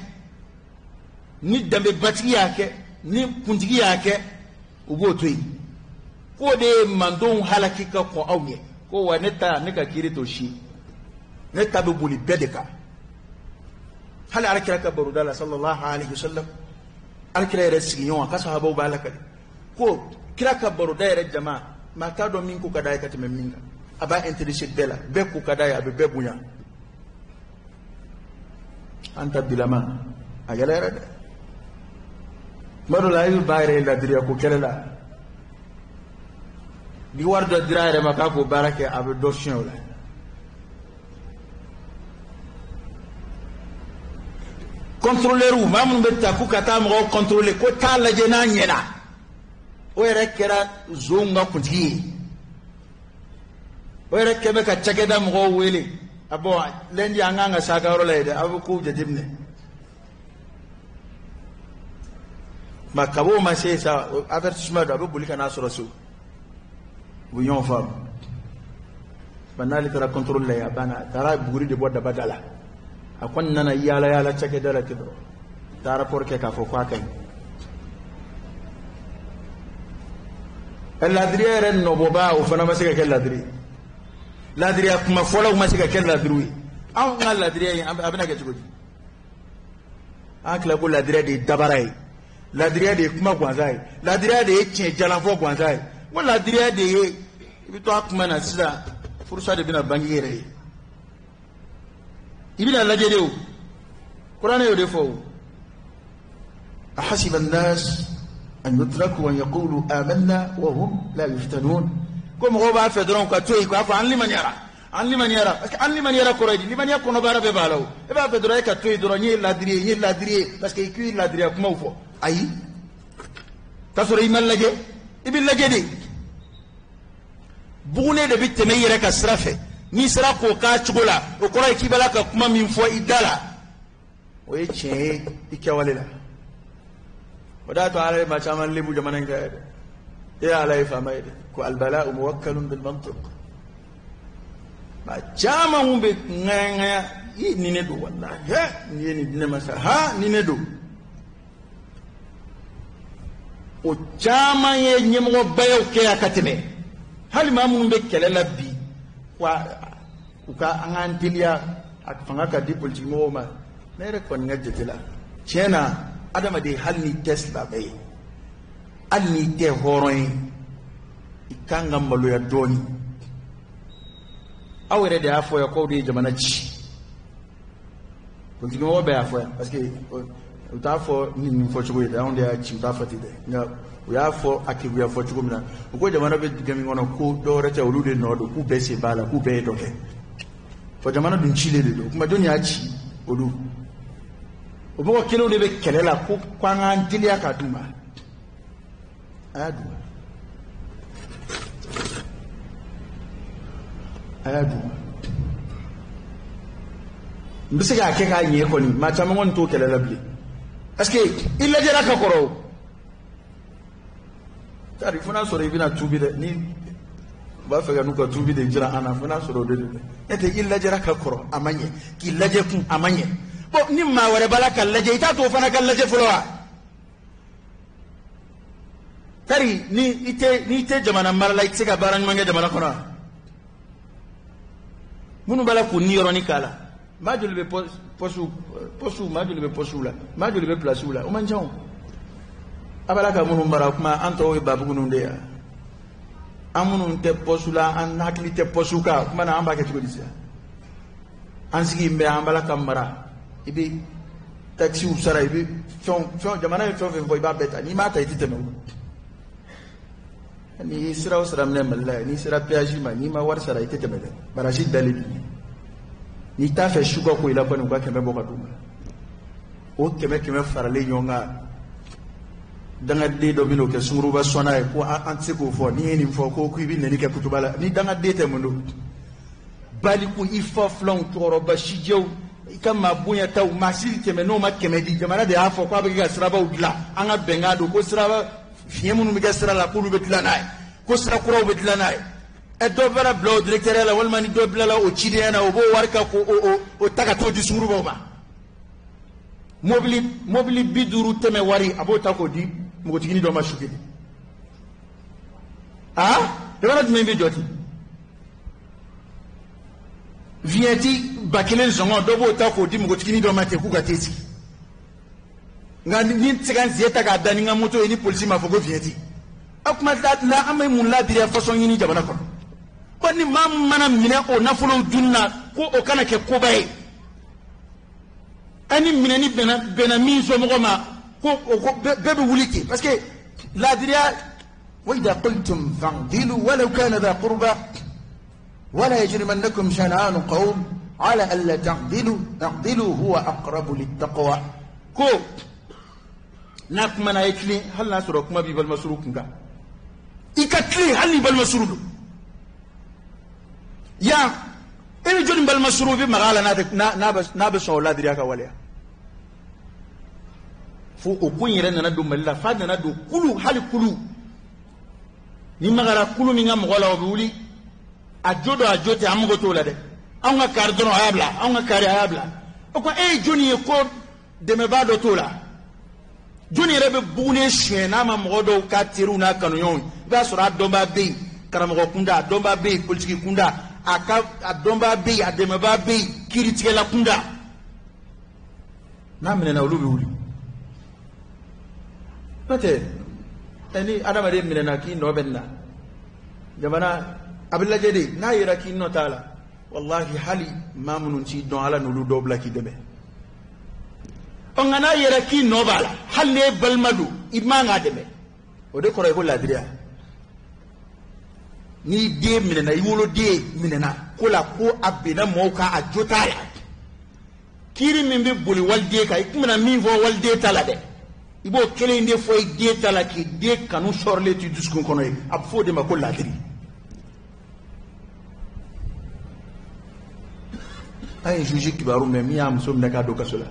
Ni danbebatigi y'a kɛ, ni kuntigi y'a kɛ, u b'o to yen. K'o de ye mantonw halaki ka kɔn aw ɲɛ. Ko wa ne ta, ne ka kiiri t'o si, ne ta bɛ boli bɛɛ de kan. Hali alakira ka baroda la sallallahu alaihi wasallam, alakira yɛrɛ sigiɲɔgɔn a ka sahabaw b'a lakali ko kira ka baroda yɛrɛ jama, maa t'a dɔn min ko ka d'a ye ka tɛmɛ min kan. A b'a intéressé bɛɛ la, bɛɛ ko ka d'a ye, a bɛ bɛɛ bonya. An ta bilama a gɛlɛyara dɛ. Tuma dɔ la a y'u ba yɛrɛ ye ladiriya ko kɛlɛ la, ni wari dɔ dira a yɛrɛ ma k'a k'o baara kɛ, a bɛ dɔ suɲɛ o la. Contrôleur, maa minnu bɛ ta k'u ka taa mɔgɔw contrôler, ko taa lajɛ n'a ɲɛna, o yɛrɛ kɛra zonw ka kuntigi ye. O yɛrɛ kɛ bɛ ka cakɛda mɔgɔw wele, a bɔn lundi an kan ka s'a ka yɔrɔ la yen dɛ, aw bɛ kow jateminɛ. Nka kab'o ma se sa, avertissement don, a bɛ boli ka n'a sɔrɔ so, u bɛ ɲɔgɔn faamu. Nka n'ale taara contrôle la yen, a banna, a taara buguri de bɔ daba da la, a kɔni nana yaala yaala cakɛda la ten dɔrɔn, taa rapport kɛ k'a fɔ k'a ka ɲi. Ladiriya yɛrɛ nɔbɔba, o fana ma se ka kɛ ladiri ye. Ladiriya kuma fɔlaw ma se ka kɛ ladiriw ye. Anw ka ladiriya in, a bɛna kɛ cogo di? An tila ko ladiriya de ye dabara ye, ladiriya de ye kuma gansan ye, ladiriya de ye tiɲɛ jalanfɔ gansan ye. Ko ladiriya de ye, i bɛ to a kuma na sisan, furusa de bɛna bange i yɛrɛ ye. I bɛna lajɛ de o, kuranɛ y'o de fɔ o. Ahasiba an-nas an yutraku an yaqulu amanna wa hum la yuftanun. Ko mɔgɔw b'a fɛ dɔrɔn ka to yen k'a fɔ an limaniyara, an limaniyara. Parce que an limaniyara kɔrɔ ye di? Limaniya kɔnɔbaara bɛɛ b'a la o. E b'a fɛ dɔrɔn e ka to yen dɔrɔn, n ye ladiri ye, n ye ladiri ye, parce que i k'i ladiriya kumaw fɔ. Ayi, k'a sɔrɔ i ma lajɛ, i bɛ lajɛ de. Bugunen de bɛ tɛmɛ i yɛrɛ ka sira fɛ. N'i sera k'o k'a cogo la, o kɔrɔ ye k'i b'a la ka kuma min fɔ i da la, o ye tiɲɛ ye i kɛwale la. O de y'a to Ala ye maa caman lebu jamana in kan yɛrɛ. E ye Ala ye faama ye dɛ, ko albala'u muwakkalun bil mantiq. Maa caman kun bɛ ŋaya ŋaya, i ni ne don walahi, n'i ye nin di ne ma sa, ha ni ne don. O caman ye ɲɛmɔgɔbayaw kɛ yan ka tɛmɛ. Hali maa minnu bɛ kɛlɛ la bi, wa u ka an k'an teliya a fanga ka di politikimɔgɔw ma. Ne yɛrɛ kɔni ka jate la, tiɲɛ na, adamaden hali n'i tɛ silamɛ ye, hali n'i tɛ hɔrɔn ye, i kan ka maloya dɔɔnin. Aw yɛrɛ de y'a fɔ yan k'aw de ye jamana ci. Politikimɔgɔ bɛɛ y'a fɔ yan, parce que u t'a fɔ ni nin fɔcogo ye dɛ, anw de y'a ci, u t'a fɔ ten dɛ, nka u y'a fɔ a keguya fɔ cogo min na, u ko jamana bɛ dingɛ min kɔnɔ, ko dɔwɛrɛ tɛ, olu de nɔ don, k'u bɛɛ sen b'a la, k'u bɛɛ ye dɔ kɛ. Fɔ jamana dun cilen de don, o kuma jɔnni y'a ci? Olu. O mɔgɔ kelenw de bɛ kɛlɛ la ko an k'an teliya k'a d'u ma. A y'a d'u ma, a y'a d'u ma. N bɛ se k'a kɛ k'a ɲɛ kɔni, maa caman kɔni t'o kɛlɛ la bilen, parce que i lajɛra ka kɔrɔ o. Tari fo n'a sɔrɔ i bɛna tuubi dɛ, ni u b'a fɛ ka n'u ka tuubi de jira an na, fo n'a sɔrɔ o de don dɛ. N'o tɛ i lajɛra ka kɔrɔ, a ma ɲɛ, k'i lajɛ kun a ma ɲɛ. Bon, ni maa wɛrɛ b'a la ka lajɛ, i t'a to o fana ka lajɛ fɔlɔ wa? Tari ni i tɛ, n'i tɛ jamana mara la, i tɛ se ka baara ɲuman kɛ jamana kɔnɔ wa? Minnu b'a la k'u ni yɔrɔnin k'a la, maa joli bɛ pɔsiw, maa joli bɛ pɔsiw la, maa joli bɛ pilasiw la, o man ca o. A b'a la ka minnu mara, o kuma an tɔw ye babugu de ye. An minnu tɛ pɔsiw la, an hakili tɛ pɔsiw kan, o kuma na an b'a kɛ cogo di sisan? An sigi bɛ an b'a la ka mara, i bɛ takisiw sara, i bɛ fɛn, jamana ye fɛn o fɛn fɔ, i b'a bɛɛ ta, n'i m'a ta i tɛ tɛmɛ o. N'i sira o sira minɛ Mali la, n'i sera péage ma, n'i ma wari sara i tɛ tɛmɛ dɛ, baraji dalen b'i. N'i t'a fɛ su ka ko i la kɔni, u ka 100 bɔ ka d'u ma. O 100 faralen ɲɔgɔn kan, dangaden dɔ bɛn'o kɛ sunguruba sɔnna ye, ko an tɛ se k'o fɔ, n'i ye nin fɔ ko k'i bɛ nɛni kɛ kutuba la, ni dangaden tɛ mun don? Baliku i fa filanw, cɛkɔrɔba sijɛw, i ka maa bonyataw, maa si tɛmɛ n'o ma 100 di. Jamana de y'a fɔ k'a bɛ kɛ ka sirabaw dilan, an ka bɛnkan don ko siraba fiɲɛ minnu bɛ kɛ sira la k'olu bɛ dilan n'a ye, ko sira kuraw bɛ dilan n'a ye. Ɛ dɔ bɛna bila o directeur la, walima ni dɔ bilala o cidenya na, o b'o wari ka k'o o ta ka t'o di sungurubaw ma. Mobili 50 tɛmɛ wari a b'o ta k'o di npogotiginin dɔ ma su kelen. Aa, jamana jumɛn bɛ jɔ ten? Vignette 1000 sɔngɔ, dɔ b'o ta k'o di npogotiginin dɔ ma ten k'u ka t'e sigi. Nka ni n tɛ se ka n sen ta k'a da ni n ka moto ye ni polisi m'a fɔ ko vignette. O tuma la, an bɛ mun laadiriya façon ɲini jamana kɔnɔ? Ko ni maa min mana minɛ o nafolow dunni na, ko o kana kɛ koba ye. Ani minɛni bɛnna min somɔgɔ ma, ko o ko bɛɛ bɛ wuli ten, parce que laadiriya. Wa idha qultum fa'dilu walau kana dha qurba wala yajrimannakum shana'anu qawm ala alla ta'dilu i'dilu huwa aqrabu littaqwa. Ko n'a kumana, a ye tilen, hali n'a sɔrɔ kuma b'i balima suru kun kan, i ka tilen hali n'i balima suru don. Yan e bɛ jɔnni balima suru, i bɛ maga a la, n'a bɛ sɔn o laadiriya ka waleya. Fo o ko in yɛrɛ nana don Mali la, f'a nana don kulu, hali kulu ni magara kulu min ka mɔgɔ la, o bɛ wuli. A jo don, a jo tɛ, an mago t'o la dɛ. Anw ka kari dɔrɔn, a y'a bila. Anw ka kari, a y'a bila. O ko e ye jɔnni ye ko dɛmɛbaa dɔ t'o la? Jɔnni yɛrɛ bɛ bugunen suɲɛ n'a ma mɔgɔ dɔw ka teriw n'a kanuɲɔgɔnw? I b'a sɔrɔ a dɔnbaa bɛ yen karamɔgɔ kunda, a dɔnbaa bɛ yen politiki kunda, a ka a dɔnbaa bɛ yen, a dɛmɛbaa bɛ yen kiiritigɛla kunda. N'a minɛna, olu bɛ wuli. N'o tɛ ɛ, ni adamaden minɛna k'i nɔ bɛ nin na, jamana a bɛ lajɛ de. N'a yera k'i nɔ t'a la, walahi, hali maa minnu t'i dɔn, Ala n'olu dɔw bila k'i dɛmɛ. Ɔ, nka n'a yera k'i nɔ b'a la, hali n'e balima don, i man k'a dɛmɛ. O de kɔrɔ ye ko laadiriya. N'i den minɛna, i woloden minɛna ko la, ko a benna mɔgɔw kan, a jo t'a la, kiiri min bɛ boli waliden kan, i tun bɛna min fɔ waliden ta la dɛ, i b'o kelen de fɔ i den ta la, k'i den kanu sɔrɔlen t'i dusukun kɔnɔ ye. A bɛ fɔ o de ma ko laadiri. An ye juge kibaru mɛn min y'a muso minɛ k'a don kaso la,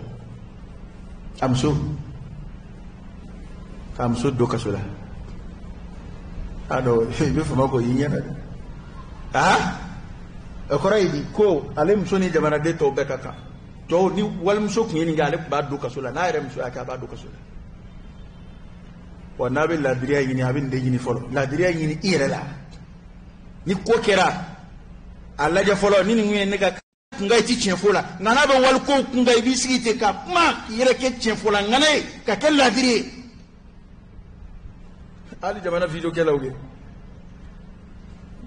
a muso k'a muso don kaso la. A dɔn i bɛ fama k'o y'i ɲɛ na dɛ. Aa, o kɔrɔ ye di? Ko ale muso ni jamanaden tɔw bɛɛ ka kan. Tɔw ni walimuso tun ye nin kɛ, ale tun b'a don kaso la. N'a yɛrɛ muso y'a kɛ, a b'a don kaso la. Wa n'a bɛ laadiriya ɲini, a bɛ nin de ɲini fɔlɔ. Laadiriya ɲini i yɛrɛ la. Ni ko kɛra, a lajɛ fɔlɔ ni nin kun ye ne ka kunkan, i ti tiɲɛ fɔ la. Nka n'a bɛ walikow kunkan, i b'i sigi ten ka kuma k'i yɛrɛ kɛ tiɲɛ fɔ la ŋana ye, ka kɛ laadiri ye. Hali jamana video kɛlaw kɛ,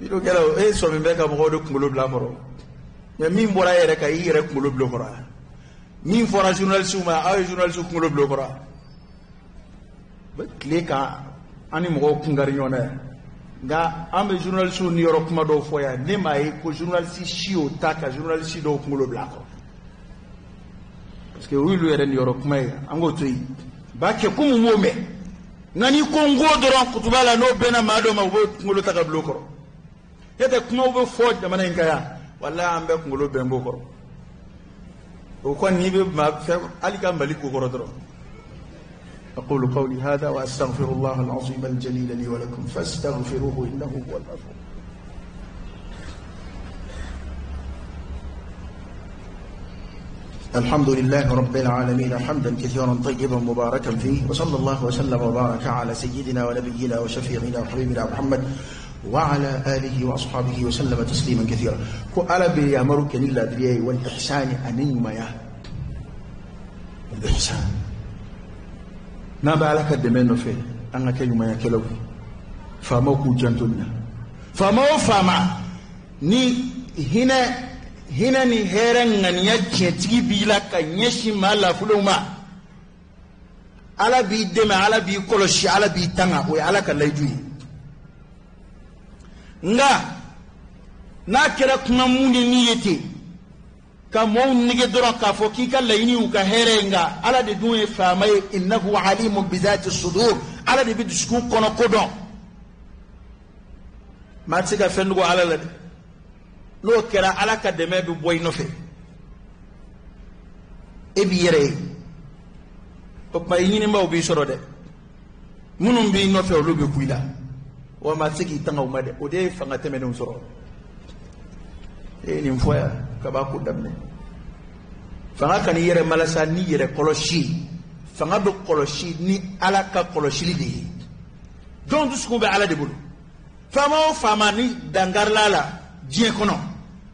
video kɛlaw, e sɔmi bɛ ka mɔgɔw de kunkolo bila a kɔrɔ. Mɛ min bɔra e yɛrɛ kan, i yɛrɛ kunkolo bila o kɔrɔ. Min fɔra journaliste ma, aw ye journaliste kunkolo bila o kɔrɔ. U bɛ tile ka an ni mɔgɔw kun kari ɲɔgɔn na yan. Nka an bɛ journaliste ni yɔrɔ kuma dɔw fɔ yan, ne m'a ye ko journaliste si y'o ta ka journaliste dɔw kunkolo bila a kɔrɔ, parce que o y'olu yɛrɛ ni yɔrɔ kuma ye. An k'o to yen, b'a kɛ komi n b'o mɛn. Nka n'i ko n ko dɔrɔn kutuba la, n'o bɛnna maa dɔ ma, u b'o kunkolo ta ka bila o kɔrɔ. N'o tɛ, kumaw bɛ fɔ jamana in kan yan, walahi, an bɛɛ kunkolo bɛn b'o kɔrɔ. O kɔni, n'i bɛ maa fɛn hali ka Mali ko kɔrɔ dɔrɔn. أقول قولي هذا وأستغفر الله العظيم الجليل لي ولكم فاستغفروه إنه هو الغفور. الحمد لله رب العالمين حمدا كثيرا طيبا مباركا فيه، وصلى الله وسلم وبارك على سيدنا ونبينا وشفيعنا وحبيبنا محمد وعلى آله وأصحابه وسلم تسليما كثيرا. Ko Ala bɛ yamaru kɛ ni ladiriya ye, والإحسان, ani ɲumanya. الإحسان, n'an bɛ Ala ka dɛmɛ nɔfɛ, an ka kɛ ɲumanyakɛlaw ye. Faamaw k'u janto nin na. Faama o faama, ni hinɛ ni hɛrɛ ŋaniya tiɲɛtigi b'i la ka ɲɛsin maa lafulenw ma, Ala b'i dɛmɛ, Ala b'i kɔlɔsi, Ala b'i tanga. O ye Ala ka layidu ye. Nka n'a kɛra kuma mun ni min ye ten ka mɔɔw nege dɔrɔn k'a fɔ k'i ka laɲini y'u ka hɛrɛ ye, nka Ala de dun ye faama ye, إنه عليم بذات الصدور, Ala de bɛ dusukun kɔnɔ ko dɔn. Maa tɛ se ka fɛn dogo Ala la dɛ. N'o kɛra, Ala ka dɛmɛ bɛ bɔ i nɔfɛ, e b'i yɛrɛ ye. O tuma, i ɲinibaw b'i sɔrɔ dɛ. Minnu b'i nɔfɛ, olu bɛ ku i la. Wa maa tɛ se k'i tanga u ma dɛ. O de ye fanga tɛmɛnenw sɔrɔ. E ye nin fɔ yan kaba ko daminɛ. Fanga kan'i yɛrɛ malasa ni yɛrɛ kɔlɔsi. Fanga bɛ kɔlɔsi ni Ala ka kɔlɔsili de ye. Jɔn dusukun bɛ Ala de bolo. Faama o faama ni dankarila la diɲɛ kɔnɔ,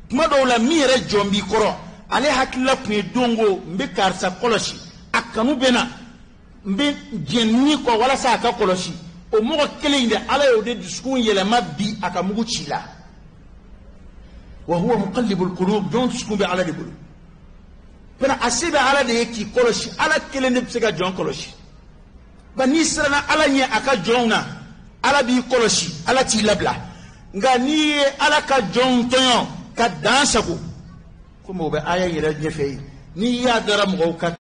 tuma dɔw la min yɛrɛ jɔn b'i kɔrɔ, ale hakilila tun ye don ko n bɛ karisa kɔlɔsi, a kanu bɛ na, n bɛ diɲɛ ni kɔ walasa a ka kɔlɔsi. O mɔgɔ kelen in de, Ala y'o de dusukun yɛlɛma bi a ka mugu ci la. Wa huwa muqallibul qulub. Jɔn dusukun bɛ Ala de bolo fana, a se bɛ Ala de ye k'i kɔlɔsi. Ala kelen de bɛ se ka jɔn kɔlɔsi. Nka n'i siranna Ala ɲɛ a ka jɔnw na, Ala b'i kɔlɔsi, Ala t'i labila. Nka n'i ye Ala ka jɔnw tɔɲɔ ka dan sago, komi o bɛ aya yɛrɛ ɲɛfɛ yen, n'i y'a dara mɔgɔw ka